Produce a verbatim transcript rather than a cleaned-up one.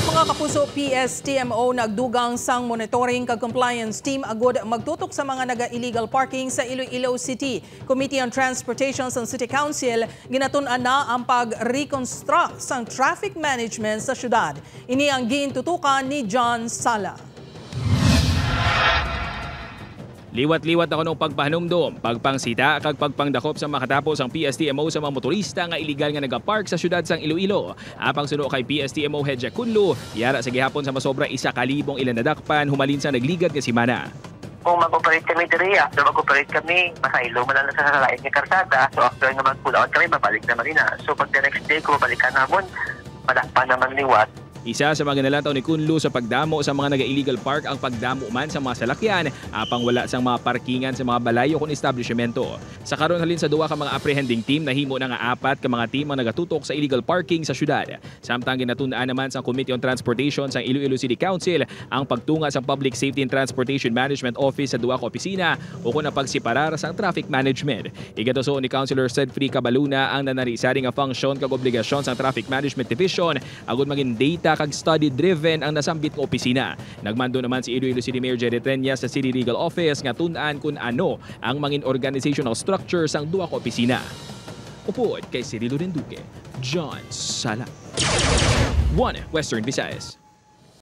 Mga kapuso, P S T M O nagdugang sang monitoring kag compliance team agud magtutok sa mga naga-illegal parking sa Iloilo City. Committee on Transportation sang City Council ginatun-an na ang pag-reconstruct sang traffic management sa syudad. Ini ang gintutukan ni John Sala. Liwat-liwat na kuno pagpahanumdom, pagpangsita kag pagpangdakop sa makatapos ang P S T M O sa mga motorista nga iligal nga nagapark sa syudad sang Iloilo. Apang suno kay P S T M O Head Jack Kunlo, yara sa gihapon sa masobra isa ka libong ila nadakpan humalin sa nagligad nga semana. Kung mag-operate kami diri, after mag-operate kami, masaylo man lang sa lain nga karsada. So after nga mag-pull out kami, mabalik naman ina. So pag the next day, kung mabalikan namon, madakpan naman liwat. Isa sa mga ginalantaw ni Kunlo sa pagdamo sa mga naga-illegal park ang pagdamo man sa mga salakyan, apang wala sang mga parkingan sa mga balay o kon establisyemento. Sa karon, halin sa duha ka mga apprehending team, nahimo na nga apat ka mga team ang nagatutok sa illegal parking sa syudad. Samtang ginatun-an naman sa Committee on Transportation sang Iloilo City Council ang pagtunga sa Public Safety and Transportation Management Office sa duha ka opisina ukon ang pagseparar sang traffic management. Igatuso ni Councilor Sedfrey Cabaluna ang nanari-sari nga function kag obligasyon sang Traffic Management Division agud mangin data kag study-driven ang nasambit nga opisina. Nagmando naman si Iloilo City Mayor Jerry Treñas sa City Legal Office nga tun-an kun ano ang mangin organizational structure sang duha ka opisina. Upod kay Cirilo Rinduque, John Sala, One Western Visayas.